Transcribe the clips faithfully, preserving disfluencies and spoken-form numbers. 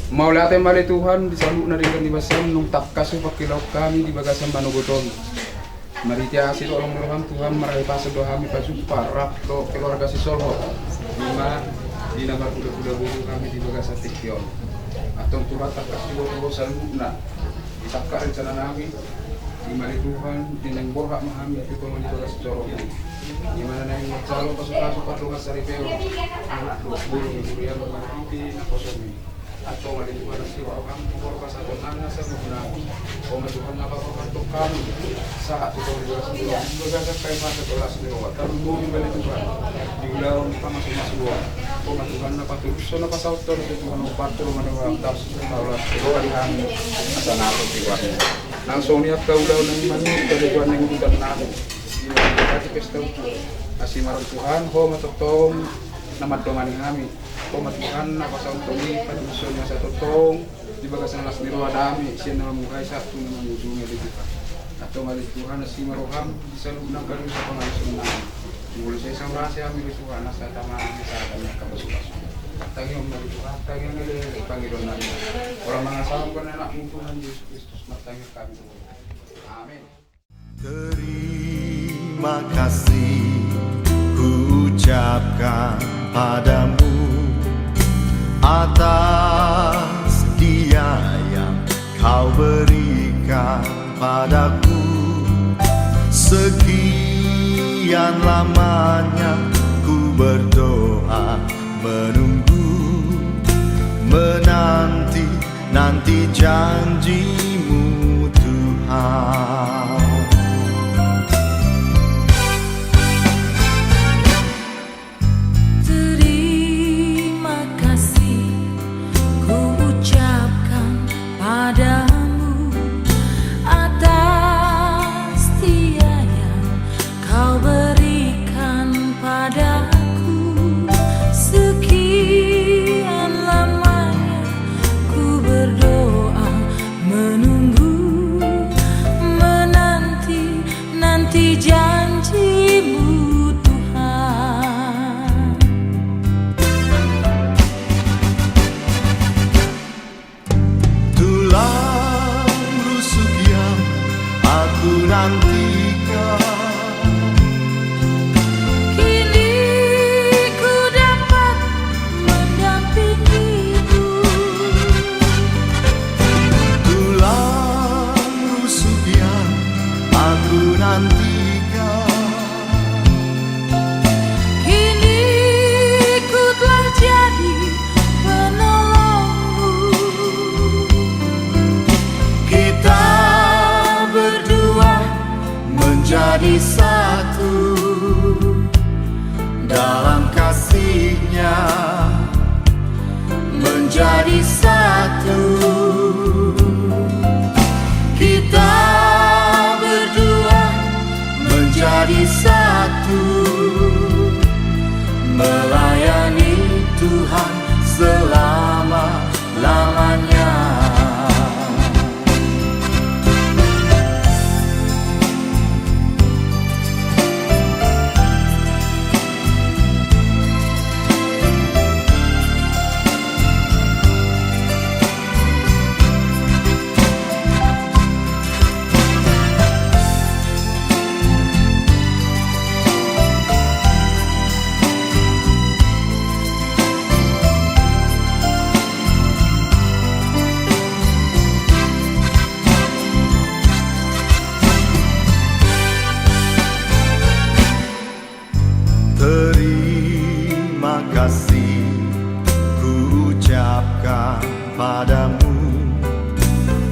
Mauliate ma ale Tuhan, di saluhutna denggan ni basaM nunga tangkas Ho pangkilaon hami di bagasan manogot on. Marhite asi dohot holong ni rohaM Tuhan, marhahipason do hami pajumpa rap dohot keluarga sisolhot, i ma di na marhulahula boru hami di bagasan tingki on. Antong Tuhan, tangkas diboto Ho saluhutna, ditangkas rencana nami, i ma ale Tuhan, di naeng borhat ma hami tu tonga ni bagas joro. I ma na naeng manjalo pasupasu pardongansaripeon anak dohot boru ni huria marhite naposoMi. Antong ale Tuhan, asi ma rohaM, borhat pasahaton nami asa mangulahon. Ho ma Tuhan na paborhathon hami sahat tu tonga ni bagas joro, di bagasan paimasan las ni roha. Tarlumobi ma ale Tuhan di ulaon pamasumasuon. Ho ma Tuhan na paturushon, na pasahathon, ale Tuhan, Ho parjolo ma na rohaM, tarlumobi ma las ni roha di hami asa naeng tu Tuhan. Nang songon i angka ulaon na mangihuthon, ale Tuhan, na mangihuthon nami, di bagasan pesta uju. Asi ma rohaM Tuhan, Ho ma tongtong na mandongani hami. Ho ma Tuhan na pasahathon i paturushon i asa tongtong di bagasan las ni roha nami, sian na mangihut sahat tu na mangujungi, ale Tuhan. Antong ale Tuhan, asi ma rohaM di saluhutna angka dosa pangalaosion nami. Molo sai saur asi hami, ale Tuhan, asa tama hami sahat tu angka pasupasu. Tangihon ma ale Tuhan, tangihon ale pangidoan nami. Holan mangasahon anakMu Tuhan Jesus Kristus, martangiang hami tu Ho. Amin. Terima kasih kuucapkan padaMu atas dia yang Kau berikan padaku. Sekian lamanya ku berdoa, menunggu, menanti nanti janji-Mu, Tuhan. Terima kasih ku ucapkan padamu atas dia yang Kau berikan padaku. Sekian lamanya ku berdoa, menunggu, menanti, nanti janji-Mu, Tuhan. Tulang rusuk yang aku nantikan, kini ku dapat mendampingimu. Tulang rusuk yang aku nantikan, kini ku telah jadi penolongmu. Kita berdua menjadi satu dalam kasih-Nya, menjadi satu. Kita berdua menjadi satu, melayani Tuhan selama-lamanya. Terima kasih kuucapkan padamu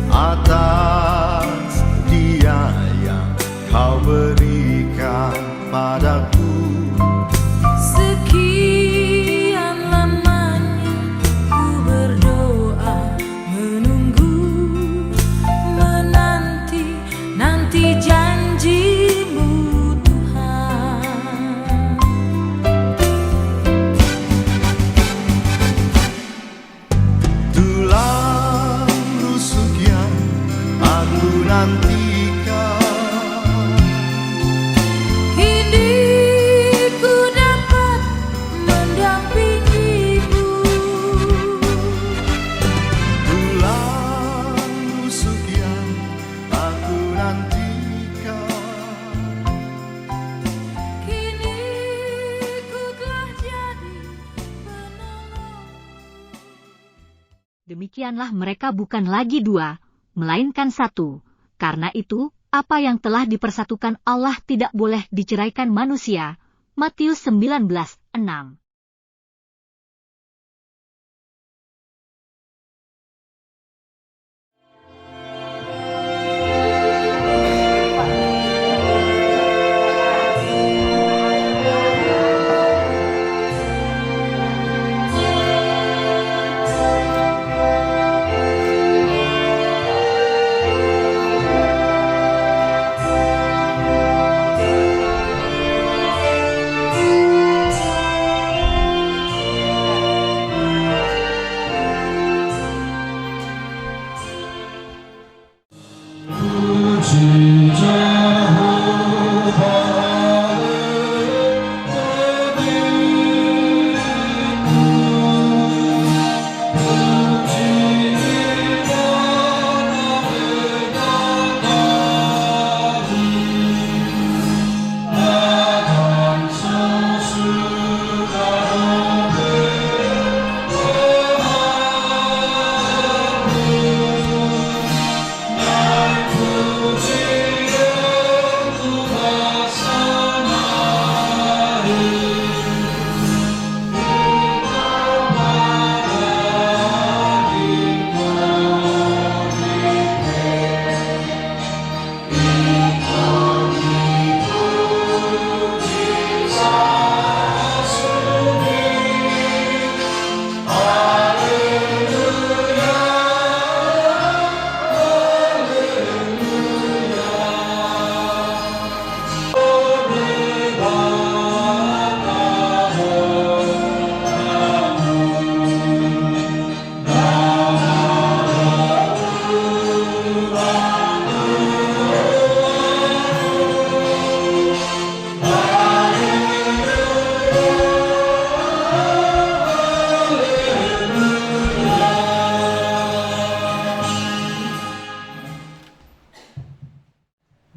atas dia yang Kau berikan padaku. Sekian lamanya ku berdoa, menunggu, menanti, nanti janji-Mu, Tuhan. Tulang rusuk yang aku nantikan, kini ku dapat mendampingimu. Demikianlah mereka bukan lagi dua, melainkan satu. Karena itu, apa yang telah dipersatukan Allah tidak boleh diceraikan manusia. Matius sembilan belas enam.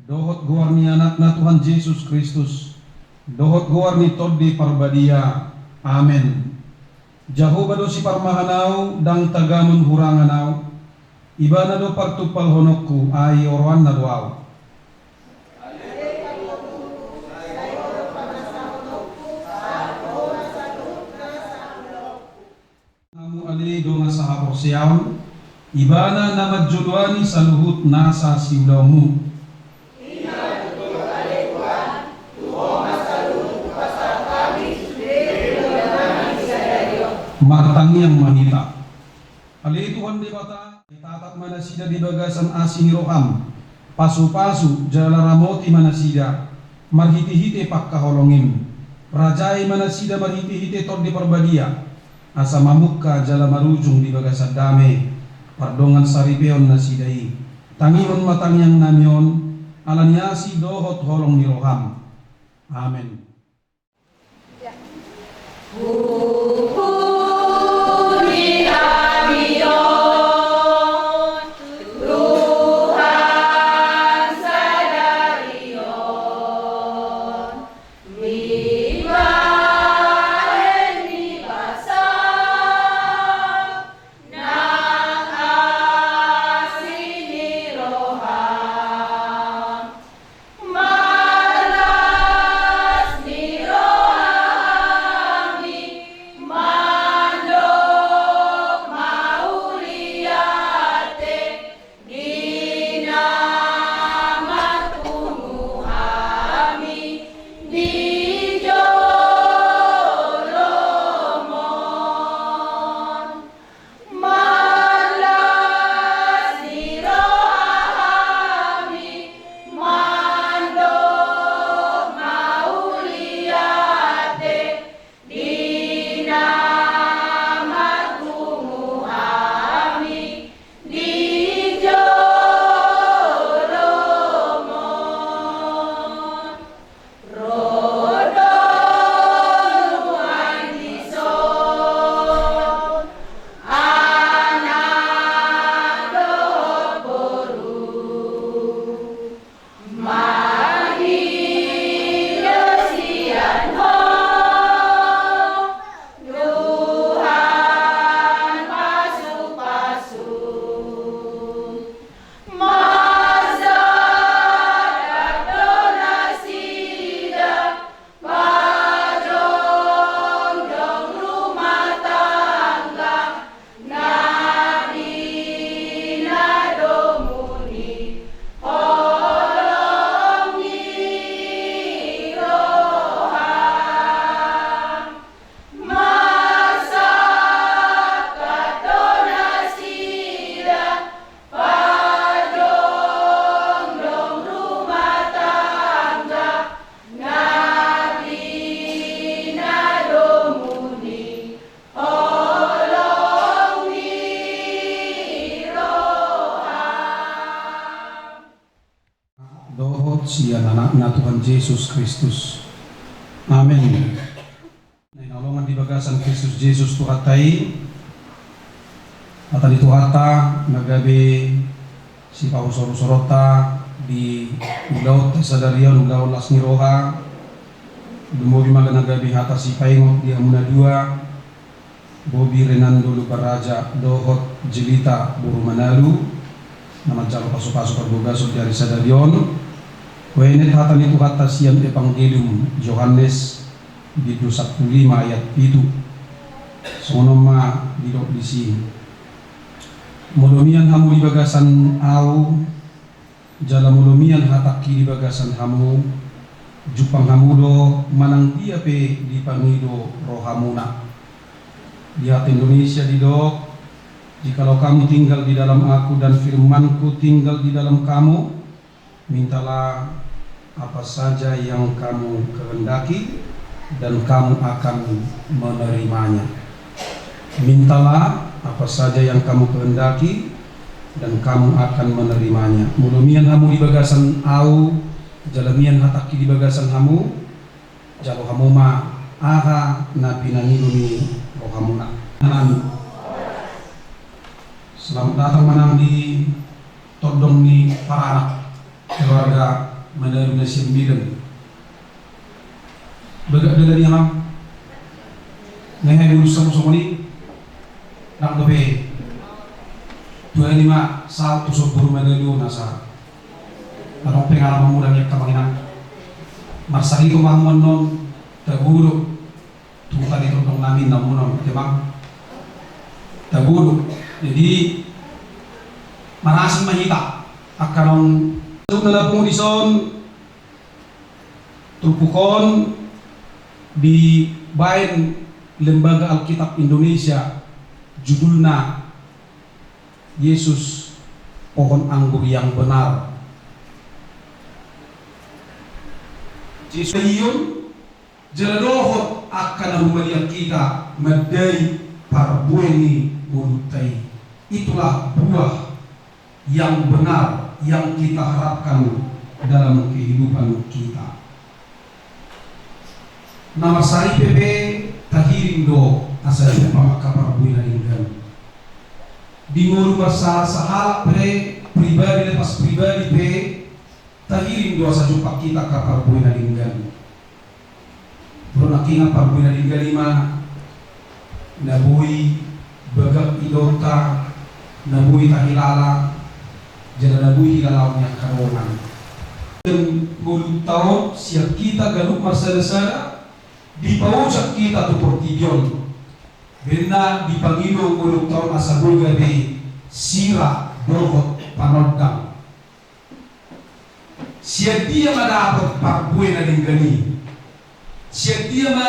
Dohot goar ni Anakna Tuhan Jesus Kristus, dohot goar ni Tondi Parbadia. Amen. Jahowa do siparmahan ahu, ndang tagamon hurangan ahu. Ibana do partumpalhononku, ai oroanna do ahu. Hamu ale dongan sahaporseaon, Ibana na manjoloani saluhut nasa siulaonmu. Martangiang ma hita. Ale Tuhan Debata, tatap ma nasida di bagasan asi ni roham, pasupasu jala ramoti ma nasida marhitehite pangkaholongim. Rajai ma nasida marhitehite Tondi Parbadia, asa mamungka jala marujung di bagasan dame pardongansaripeon nasida i. Tangihon ma tangiangnami on, ala ni asi dohot holong ni roham. Amen. Marlas ni rohami, ma Sian Anakna Tuhan Jesus Kristus. Amen. Na hinaholongan di bagasan Kristus Jesus Tuhanta i, hata ni Tuhanta na gabe sipahusorusoronta di ulaonta sadari on, ulaon las ni roha, lumobi ma na gabe hata sipaingot di hamu na dua, Bobi Renando Lumban Raja dohot Jelita boru Manalu, na manjalo pasupasu parbagason di ari sadari on. Huenet hata ni Tuhanta sian Evangelium Johannes, bindu sampulu lima ayat pitu. Songon on ma didok disi: Molo mian hamu di bagasan Ahu, jala molo mian hatangki di bagasan hamu, jumpang hamu do manang dia pe dipangido rohamuna. Di hata Indonesia didok: Jikalau kamu tinggal di dalam Aku dan firman-Ku tinggal di dalam kamu, mintalah apa saja yang kamu kehendaki, dan kamu akan menerimanya. Mintalah apa saja yang kamu kehendaki, dan kamu akan menerimanya. Molo mian hamu di bagasan Ahu, jala mian hatangki di bagasan hamu, jalo hamu ma aha na pinangido ni rohamuna. Amen. Selamat datang ma nang di tondong ni paranak keluarga Manalu na sian Medan. Bagak dalan i, Amang? Ngehe, bulus hamu songon i? Ndang dope. Tua ni ma saut tu son boru Manalu on asa adong pengalamanmuna, Amang Inang. Marsahit ma hamu annon, tabo do tu huta ni tondong nami na umuna on, Amang. Tabo do. Jadi marasing ma hita angka naung na pungu dison. Turpuk on dibaen Lembaga Alkitab Indonesia, judulna Yesus Pohon Anggur yang Benar. Jesus, jala dohot angka na humaliang hita mandai parbue ni ngolunta i. Itulah buah yang benar yang kita harapkan dalam kehidupan kita. Na marsaripe pe tahirim do asa jumpang angka parbue na denggan. Di ngolu marsahalak pe, pribadi lepas pribadi pe, tahirim do asa jumpang hita angka parbue na denggan. Molo nangkin parbue na denggan i ma na boi bagak idaonta, na boi tahilala, jala na boi hilalaon ni angka dongan. Ngolunta on sian hita ganup marsadasada, dipaojak hita tu portibi on. Baenna dipangido ngolunta on asa boi gabe sira dohot panondang. Sian dia ma dapot parbue na denggan i? Sian dia ma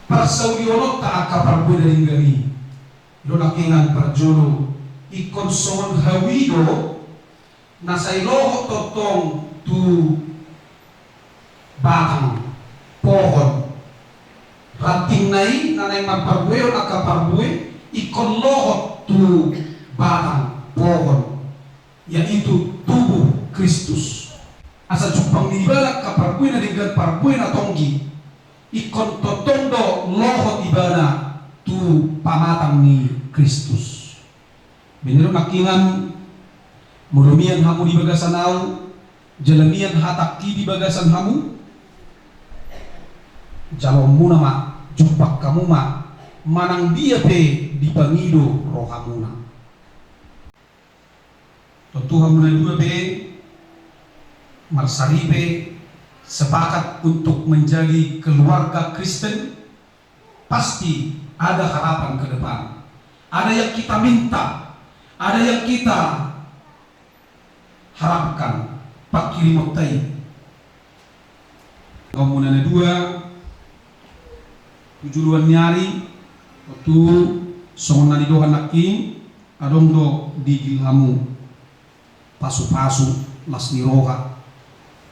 parsaulihononta angka parbue na denggan i? Didok nangkiningan parjolo, ingkon songon hau i do na sai lohot tongtong tu batang pohon. Rantingna i na naeng mamparbuehon angka parbue ingkon lohot tu batang pohon, yaitu tubuh Kristus. Asa jumpang ni ibana angka parbue na denggan, parbue na tonggi, ingkon tongtong do lohot ibana tu pamatang ni Kristus. Baen do nangkiningan, molo mian hamu di bagasan ahu, jala mian hatangki di bagasan hamu, jaloonmuna ma, jumpang hamu ma, manang dia pe dipangido rohamuna. Tontu hamu na dua pe marsaripe sepakat untuk menjadi keluarga Kristen, pasti ada harapan ke depan. Ada yang kita minta, ada yang kita harapkan, pangkirimon ta i. Hamu na dua, tu joloan ni ari, tontu songon na nidohan nangkin, adong do diigil hamu pasupasu las ni roha,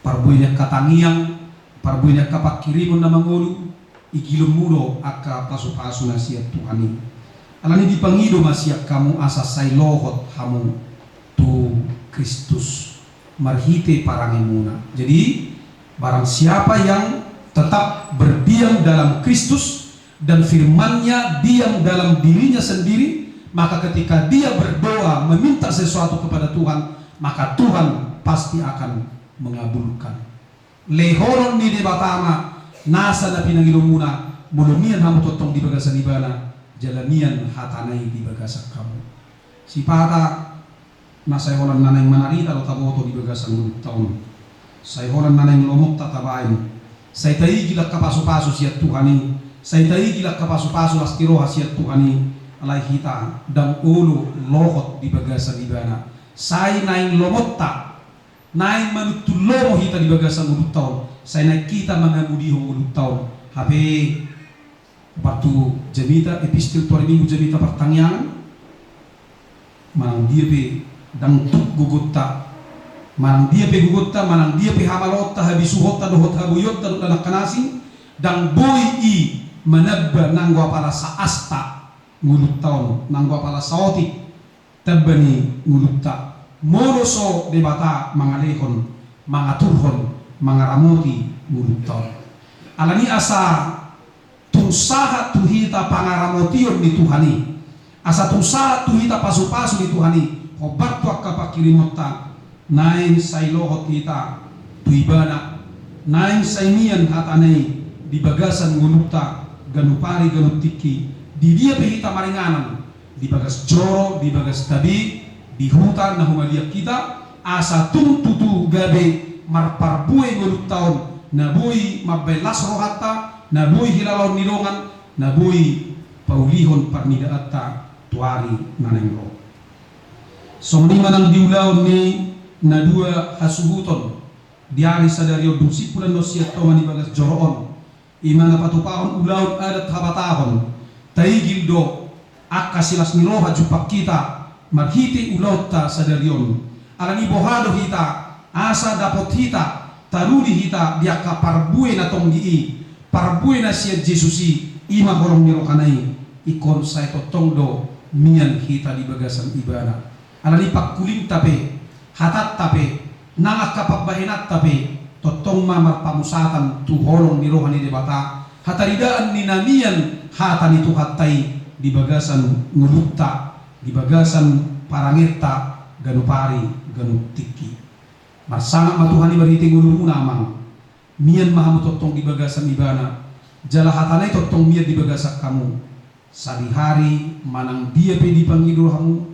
parbue ni angka tangiang, parbue ni angka pangkirimon na mangolu, igilonmu do angka pasupasu na sian Tuhan i. Alani dipangido ma sian hamu asa sai lohot hamu tu Kristus. marhite parangemuna. Jadi, barang siapa yang tetap berdiam dalam Kristus dan firman-Nya diam dalam dirinya sendiri, maka ketika dia berdoa meminta sesuatu kepada Tuhan, maka Tuhan pasti akan mengabulkan. Lehonon ni Debata ma nasa na pinangidomuna, molo mian hamu tongtong di bagasan Ibana, jala mian hatana i di bagasan hamu. Sipata na sai holan na naeng manarita do taboto di bagasan ngolunta on. Sai holan na naeng lomonta tabaen. Sai taigil angka pasupasu sian Tuhan i. Sai taigil angka pasupasu las ni roha sian Tuhan i. Alai hita ndang olo lohot di bagasan Ibana. Sai naeng lomonta, naeng manuntun lomo hita di bagasan ngolunta on. Sai naeng hita mangamudihon ngolunta on. Hape, partu jamita, epistel tu ari Minggu jamita partangiangan. Manang dia pe ndang tuk gogonta, manang dia pe gogonta, manang dia pe hamaloonta, habisuhonta dohot haboionta dohot angka na asing, ndang boi i manamba nanggo apala saasta ngolunta on, nanggo apala saotik tamba ni ngolunta, molo so Debata mangalehon, mangaturhon, mangaramoti ngolunta on. Alani asa tung sahat tu hita pangaramotion ni Tuhan i, asa tung sahat tu hita pasupasu ni Tuhan i, hombar tu angka panghirimonta, naeng sai lohot hita tu Ibana, naeng sai mian hatana i di bagasan ngolunta ganup ari ganup tingki, di dia pe hita maringanan, di bagas joro, di bagas tabi, di huta na humaliang hita, asa tung tutu gabe marparbue ngolunta on, na boi mambaen las rohanta, na boi hilalaon ni dongan, na boi paulihon parnidaanta tu ari na naeng ro. Songon i ma nang di ulaon ni na dua hasuhuton di ari sadari on dung simpul annon sian tonga ni bagas joro on, i ma na patupahon ulaon adat habatahon. Taigil do angka silas ni roha jumpang hita marhite ulaonta sadari on. Alani boha do hita asa dapot hita, taruli hita di angka parbue na tonggi i, parbue na sian Jesus i, i ma holong ni rohana i. Ingkon sai tongtong do mian hita di bagasan Ibana. Alani pangkulinta pe, hatanta pe, nang angka pambahenanta pe, tongtong ma marpamusatan tu holong ni roha ni Debata, hataridaan ni na mian hata ni Tuhanta i di bagasan ngolunta, di bagasan parangenta ganup ari ganup tingki. Marsangap ma Tuhan i marhite ngolumuna, amang. Mian ma hamu tongtong di bagasan Ibana, jala hatana i tongtong mian di bagasan hamu. Sadihari manang dia pe dipangido hamu,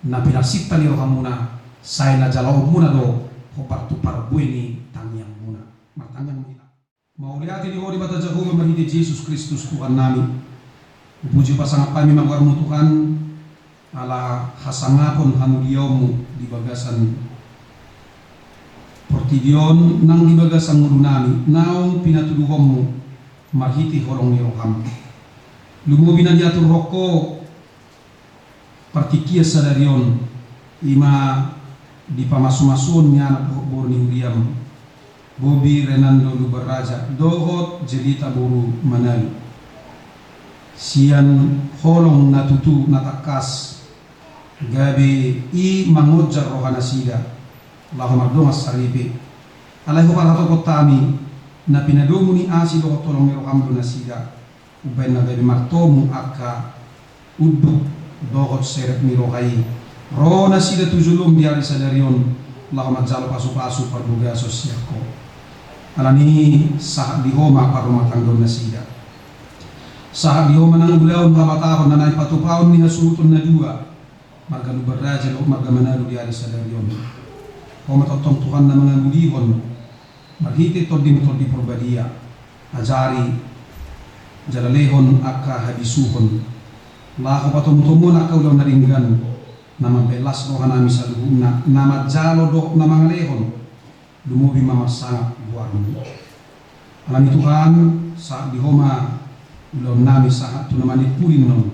na pinarsinta ni rohamuna, sai na jaloonmuna do hombar tu parbue ni tangiangmuna. Martangiang ma hita. Mauliate di Ho Debata Jahowa marhite Jesus Kristus Tuhannami. Hupuji pasangap hami ma goarmu Tuhan, ala hasangapon hamuliaonmu di bagasan portibi on nang di bagasan ngolunami, naung pinatuduhonmu marhite holong ni roham. Lumobi na diaturhon Ho partingkian sadari on, i ma di pamasumasuon ni anak dohot boru ni huriam, Bobi Renando Lumban Raja dohot Jelita boru Manalu. Sian holong na tutu na tangkas, gabe i mangonjar rohanasida laho mardongan saripe. Alai huparhatopot hami, na pinadomu ni asi dohot holong ni roham do nasida. Umbaen na gabe martomu angka unduk dohot serep ni roha i, ro nasida tu jolom di ari sadari on laho manjalo pasupasu parbagason sian Ho. Alani i sahat di Ho ma parrumatanggaon nasida. Sahat di Ho ma nang ulaon habatahon na naeng patupahon ni hasuhuton na dua, marga Lumban Raja dohot marga Manalu di ari sadari on. Ho ma tongtong Tuhan na mangamulihon marhite Tondim Tondi Parbadia, ajari jala lehon angka habisuhon, laho patomutomuon angka ulaon na denggan, na mambaen las rohanami saluhutna, na manjalo dohot na mangalehon. Lumobi ma marsangap goarmu. Alani Tuhan, sahat di Ho ma ulaonnami sahat tu na manimpuli on.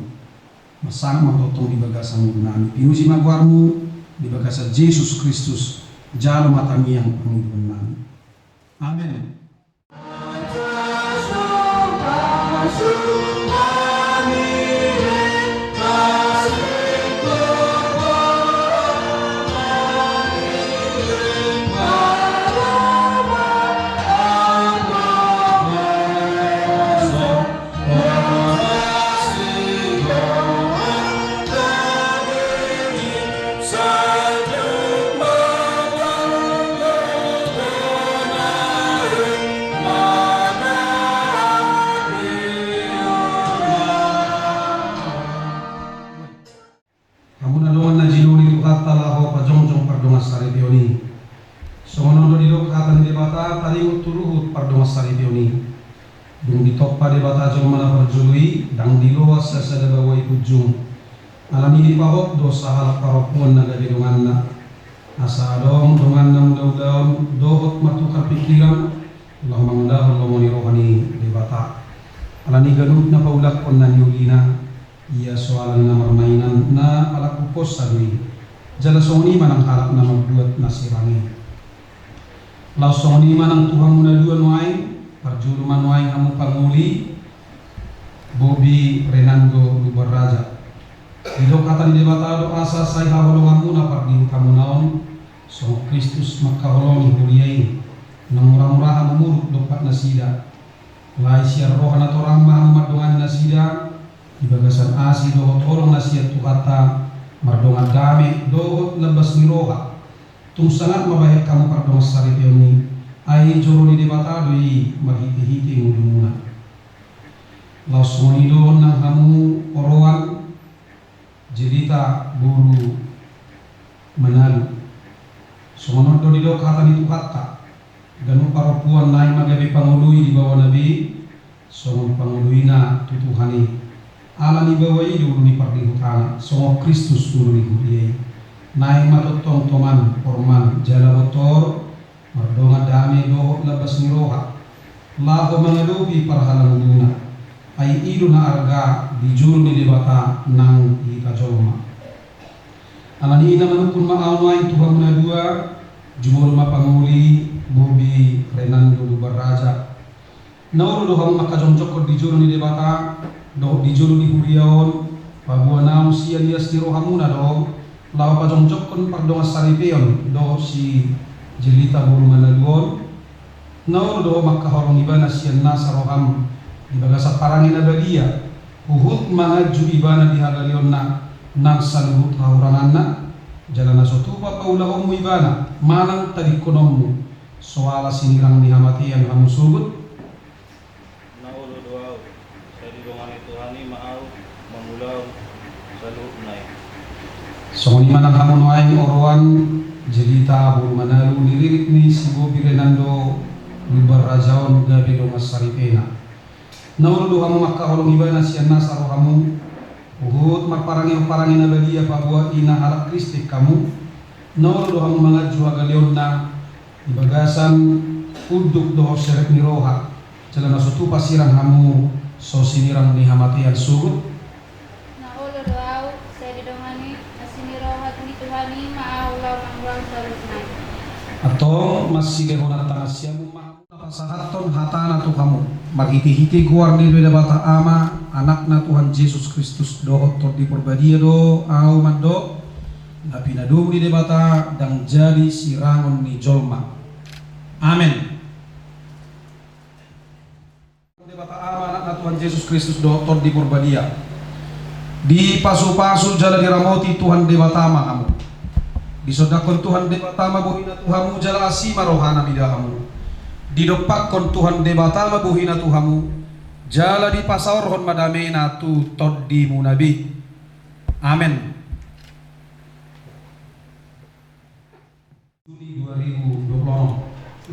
Marsangap ma tongtong di bagasan ngolunami. Pinuji ma goarmu di bagasan Jesus Kristus, jalo ma tangiang pangidoannami. Amen. saripeon i. Songon on do didok hata ni Debata taringot tu luhut pardongansaripeon i. Dung ditompa Debata jolma na parjolo i, ndang diloas sasada baoa i punjung. Alani i dipahot do sahalak parompuan na gabe donganna. Asa adong donganna mangula ulaon dohot martukar pingkiran, laho mangulahon lomo ni roha ni Debata. Alani i ganup na paulakhon na niulina, ia so alani na marmainan, na palaku posa do i. Jala songon i ma nang halak na mambuat na sirang i. Laos songon i ma nang tu hamu na dua nuaeng, parjolo ma nuaeng hamu pangoli, Bobi Renando Lumban Raja. Didok hata ni Debata do asa sai haholonganmuna pardihut hamuna on, songon Kristus mangkaholongi huria i, na mura-mura hamu muruk dompak nasida. Alai sian roha na torang ma hamu mardongani nasida, di bagasan asi dohot holong na sian Tuhanta, mardongan dame dohot lambas ni roha. Tung sangap ma bahen hamu pardongansaripeon i, ai joro ni Debata do i marhite-hite ngolumuna. Laos songon i do nang hamu oroan, Jelita boru Manalu. Songon on do didok hata ni Tuhanta, ganup parompuan naeng ma gabe pangoloi di baoana be, songon pangoloina tu Tuhan i. Alani baoa i do ulu ni pardihutana, songon Kristus ulu ni huria i. Naeng ma tongtong toman, porman jala bontor, mardongan dame dohot lambas ni roha, laho mangadopi parhalanguluna. Ai i do na arga di jolo ni Debata nang hita jolma. Alani i na manungkun ma ahu nuaeng tu hamu na dua, jumolo ma pangoli, Bobi Renando Lumban Raja. Na olo do hamu mangkajongjongkon di jolo ni Debata dohot di jolo ni huria on, paboa naung sian ias ni rohamuna do laho pajongjongkon pardongansaripeon dohot si Jelita boru Manalu on. Na olo do ho mangkaholongi ibana sian nasa roham di bagasan parange na badia, huhut manganju ibana di hagaleonna nang saluhut hahuranganna, jala na so tupa paulahonmu ibana manang tadingkononmu, soala sinirang ni hamatean hamu sogot. Na olo do ahu, sai didongani Tuhan i ma ahu mangulahon saluhutna i. Songon i ma nang hamu nuaeng oroan, Jelita boru Manalu, niririt ni si Bobi Renando Lumban Raja on gabe dongan saripena. Na olo do hamu mangkaholongi ibana sian nasa rohamu, huhut marparangehon parange na badia paboa i na halak Kristen hamu. Na olo do hamu manganju hagaleonna di bagasan unduk dohot serep ni roha, jala na so tupa sirang hamu so sinirang ni hamatean sogot. Na olo do ahu, sai didongani asi ni roha ni Tuhan i ma ahu laho mangulahon saluhutna i. Antong marsilehonanta na siamun ma hamu. Pasahathon hatana tu hamu, marhite-hite goar ni Debata Ama, Anakna Tuhan Jesus Kristus, dohot Tondi Porbadia do ahu mandok, na pinadomu ni Debata ndang jadi sirangon ni jolma. Amen. Debata Ama, Anakna Tuhan Jesus Kristus dohot Tondi Porbadia. Dipasu-pasu jala diramoti Tuhan Debata ma hamu. Disondangkon Tuhan Debata ma bohina tu hamu jala asi ma rohana mida hamu. Didompakkon Tuhan Debata ma bohina tu hamu jala dipasaorhon ma damena tu tondimuna be. Amen. Juni dua ribu dua puluh enam.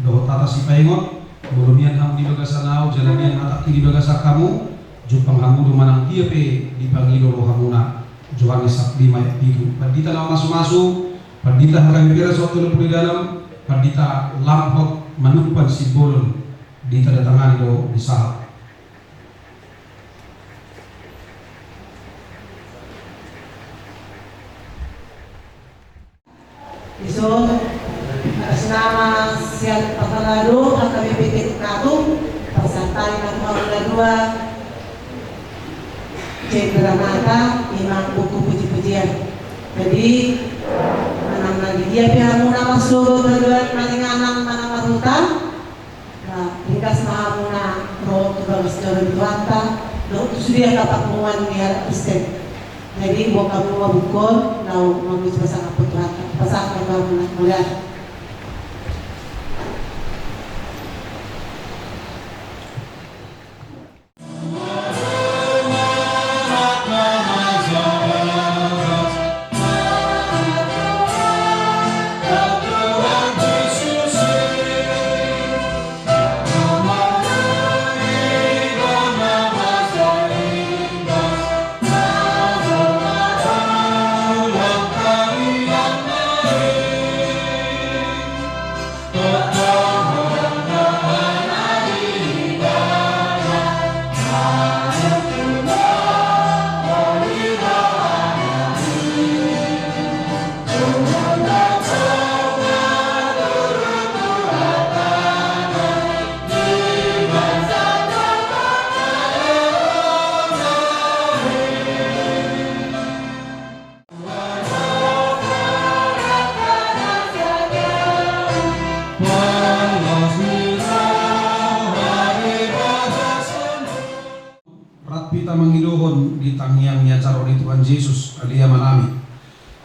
Dohot hata sipaingot, molo mian hamu di bagasan ahu, jala mian hatangki di bagasan hamu, jumpang hamu do manang dia pe dipangido rohamuna. Johannes sapulu lima ayat pitu. Pandita na masu-masu, pandita H K B P R S Solo Puri Dalam, pandita lam hot manumpan Simbolon, ditandatangani do di sahap. Dison, atas nama sian Pangkalado H K B P Teknik Natum, pasantabi ma tu hamu na dua, Cendramata, ima buku puji-pujian. Jadi, manang na di dia pe hamu na marsogot, haduan, maringanan, manang marhutang, na ringgas ma hamu na ro tu bagas joro ni Tuhanta, dohot tu sude angka parpunguan ni halak Kristen. Jadi, boan hamu ma buku on, laho mamuji pasangaphon Tuhanta, pasahat ma tu hamu na mauliate. Tangiang ni ajaran ni Tuhan Jesus. Ale Amanami.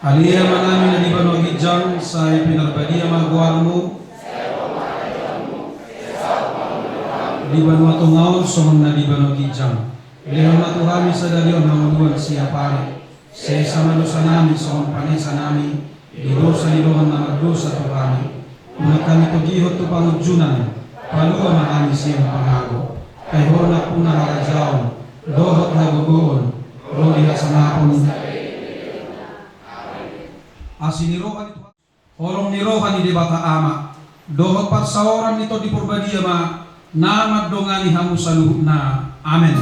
Ale Amanami na di banua ginjang, sai pinarbadia ma goarmu. Di banua tonga on songon na di banua ginjang. Lehon ma tu hami sadari on hangoluan siapari. Sesa ma dosanami songon panesanami di dosa ni dongan na mardosa tu hami. Unang hami togihon tu pangunjunan, palua ma hami sian pangago. Ai Ho do nampuna harajaon dohot hagogoon ro di hasangapon. Asi ni roha ni Tuhan. Holong ni roha ni Debata Ama dohot parsaoran ni Tondi Parbadia ma na mandongani hamu saluhutna. Amen.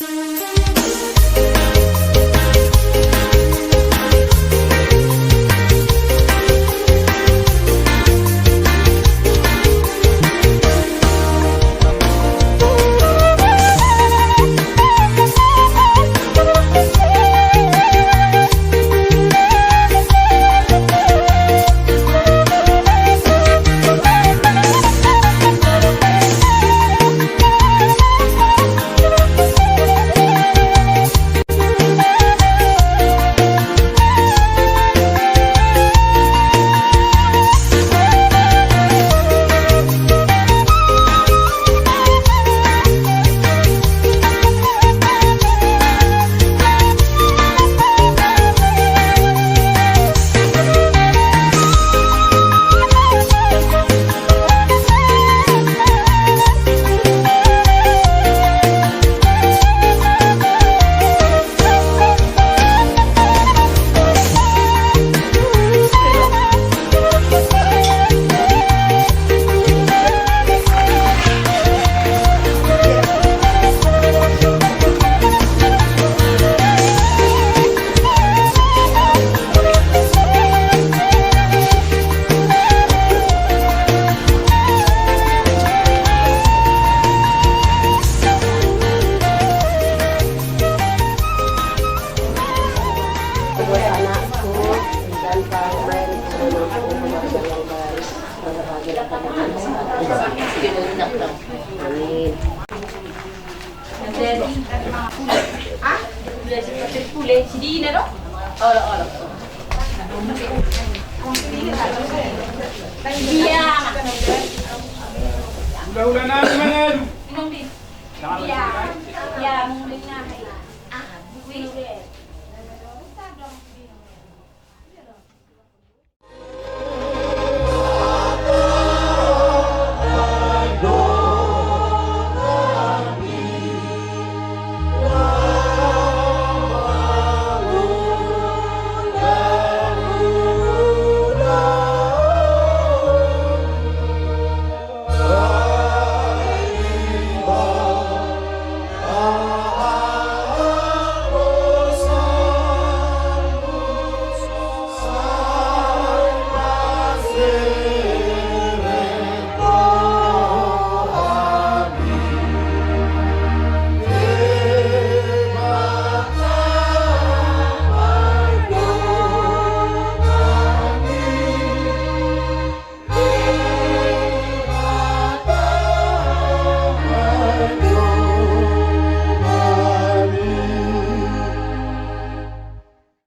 Amin. Iya. Hula-hula nami mangalu. Minum di. Iya. Iya, minum di.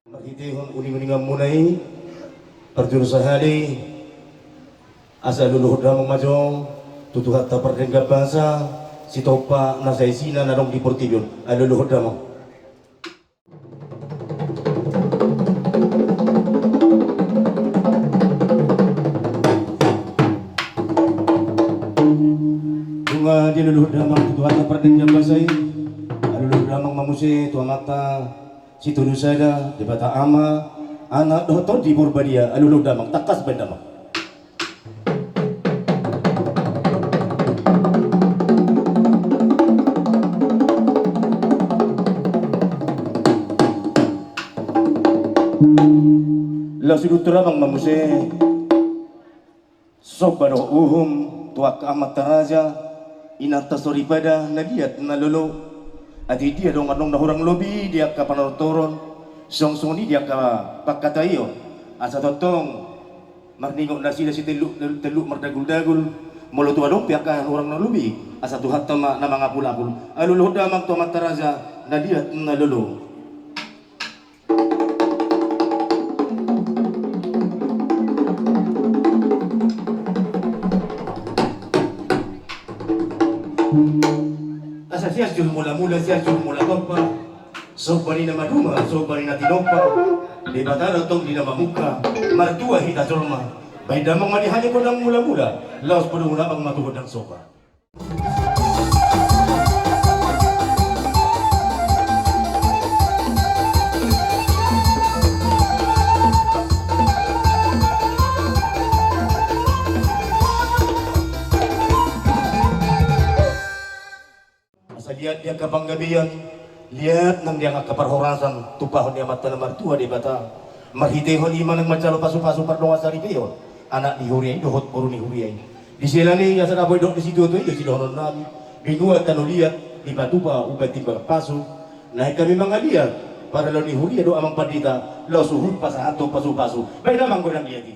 Marhitehon uninguninganmuna i, parjolo sahali asa alualuhon damang ma jo tu Tuhanta pardenggan basa, sitompa na saisina na adong di portibi on. Alualuhon damang. Nunga dialualuhon damang tu Tuhanta pardenggan basa i, alualuhon damang ma muse tu Amanta Sitolu Sada, Debata Ama, Anak dohot Tondi Porbadia. Alualuhon damang, tangkas baen damang. Laos uduthon damang ma muse somba dohot uhum tu angka amanta raja, inanta soripada na liat na lolo. Atik dia dongan na hurang lobi di angka panortoron, songon i di angka pangkataion, asa tongtong marningot nasida sitelluk telluk mardaguldagul. Molo tung adong pe angka hurang na lobi, asa Tuhanta ma na mangapulapul. Alualuhon damang tu amanta raja na liat na lolo. Asa sian jur mulamula, sian jur mula tompa, somba ni na maduma, somba ni na tinompa, Debata do tong di na mamungka, martua hita jolma. Baen damang ma di hami gondang mulamula, laos padomu damang ma tu gondang somba. Asa liat di angka panggabean, Liat nang di angka parhorasan tumpahon ni Amanta na martua Debata, marhitehon i ma nang manjalo pasupasu pardongan saripeon anak ni huria i dohot boru ni huria i. Di siala ni i asa dapot didok ni situatua i do sidohononnami: Binua tano liat, dipatupa umbahen timbangan pasu. Naeng hami mangaliat parhalado ni huria do amang pandita laho suhut pasahathon pasupasu. Baen amang godang liat i.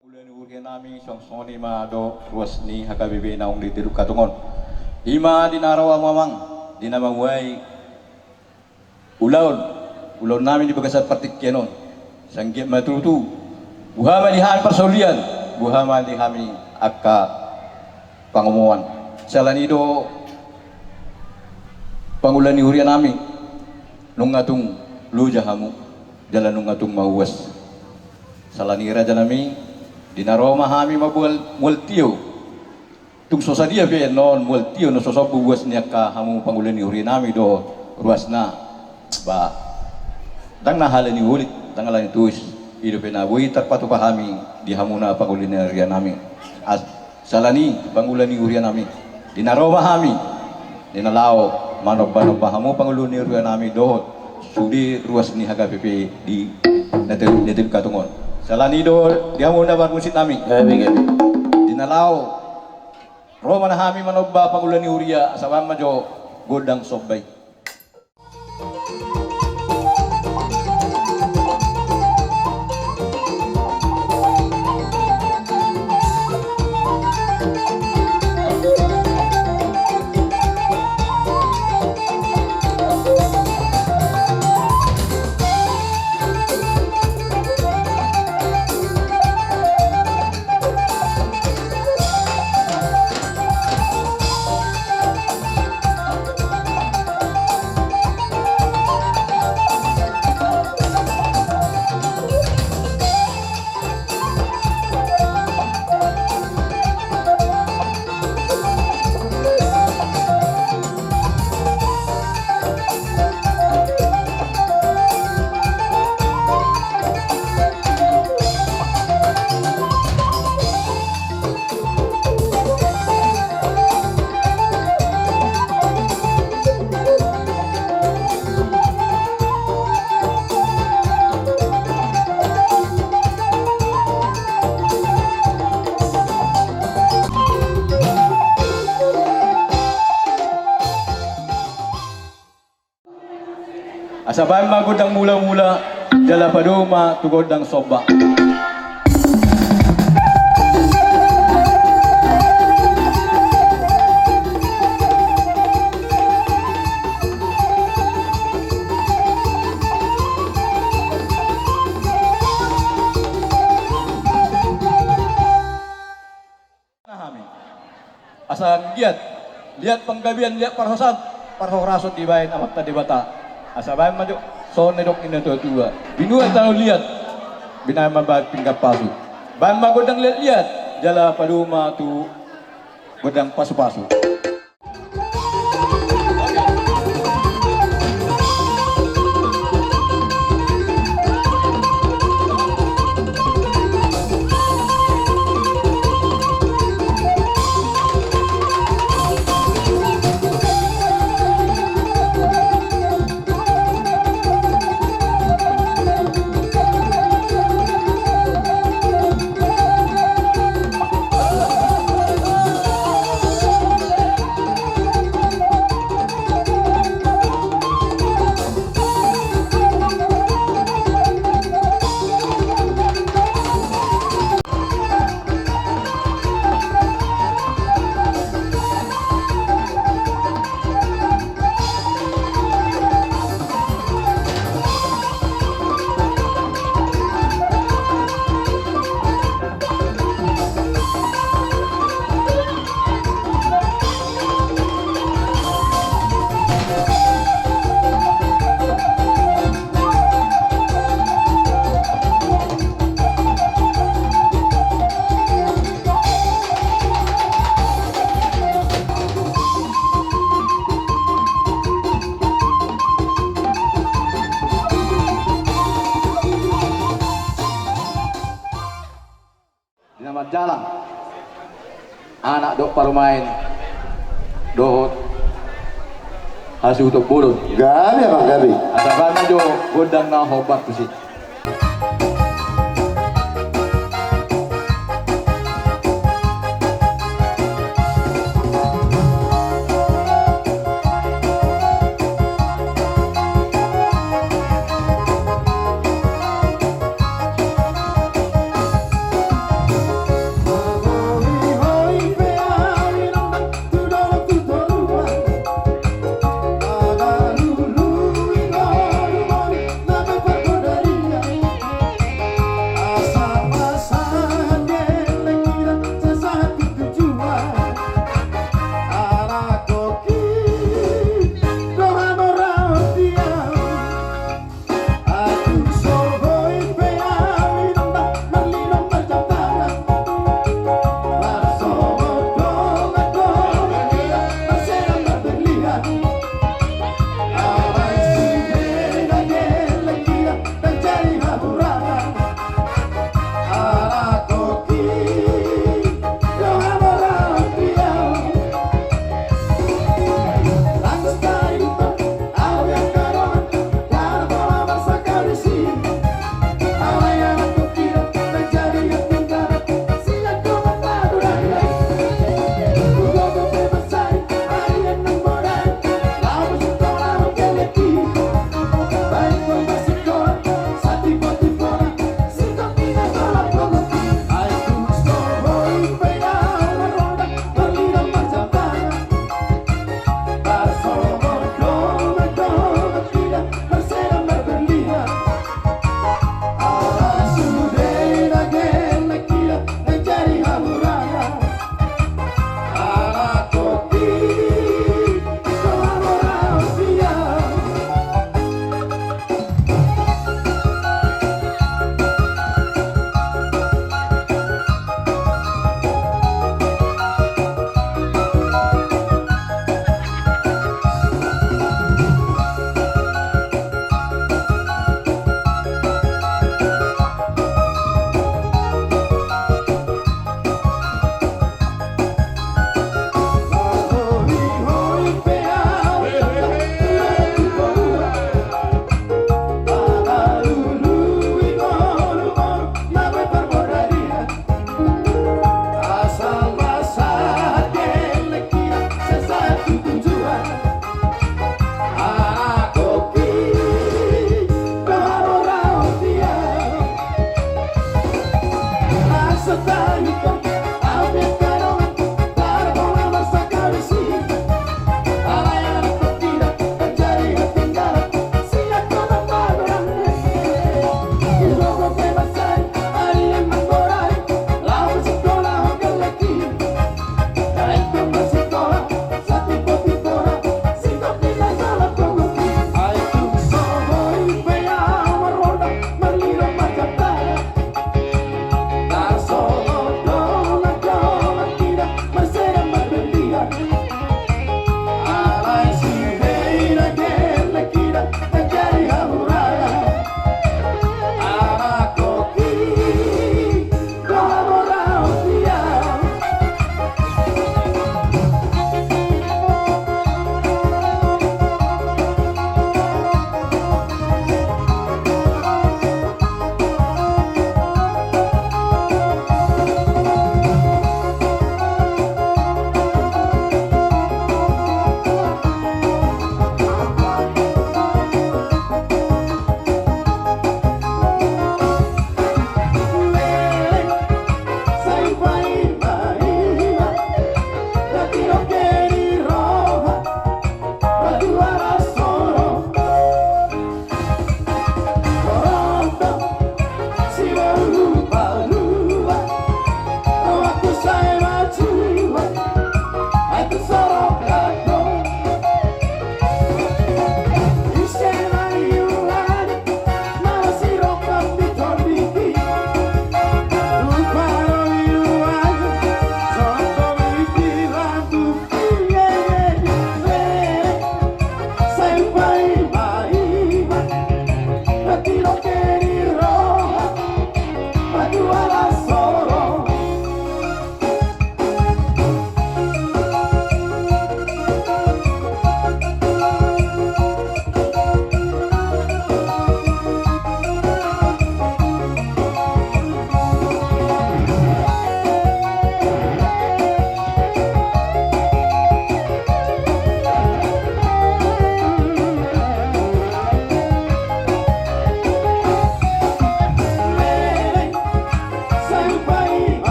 Ulaon ni huria nami, songon i ma do ruas ni H K B P naung di Teluk Katong on. I ma di na ro hamu amang, di na mambuhai ulaon, ulaon nami di bagasan partingkian on. Sai anggiat ma tutu, boha ma di hami parsaulian, boha ma di hami angka pangomoan. Siala ni i do pangula ni huria nami, nunga tung loja hamu, jala nunga tung mauas. Siala ni i raja nami, di na ro ma hami mamboan mual tio. Tung so sadia pe annon mual tio na so sombu uas ni angka hamu pangula ni huria nami dohot ruasna. Ba, ndang na ala ni holit, ndang ala ni tois, i dope na boi tarpatupa hami di hamuna pangula ni huria nami. As, siala ni i pangula ni huria nami, di na ro ma hami, di na laho manombanomba hamu pangula ni huria nami dohot sude ruas ni H K B P di na Teluk, di Teluk Katong on. Siala ni i do di hamuna parmusik nami. Gabe, gabe. Di na laho ro ma hami manomba pangula ni huria, asa baen ma jo gondang somba i. Asa baen ma gondang mulamula, jala padomu ma tu gondang somba. Hami. Asa anggiat liat panggabean, liat parhorasan, parhorasan dibaen Amanta Debata. Asa baen ma jo songon na nidok ni natuatua: Binua tano liat, binaen ma baen pinggan pasu. Baen ma gondang liatliat, jala padomu ma tu gondang pasupasu. Jalang, anak dohot parumaen dohot hasuhuton bolon. Gabe, Amang, gabe. Asa bana jo gondang na hombar tusi.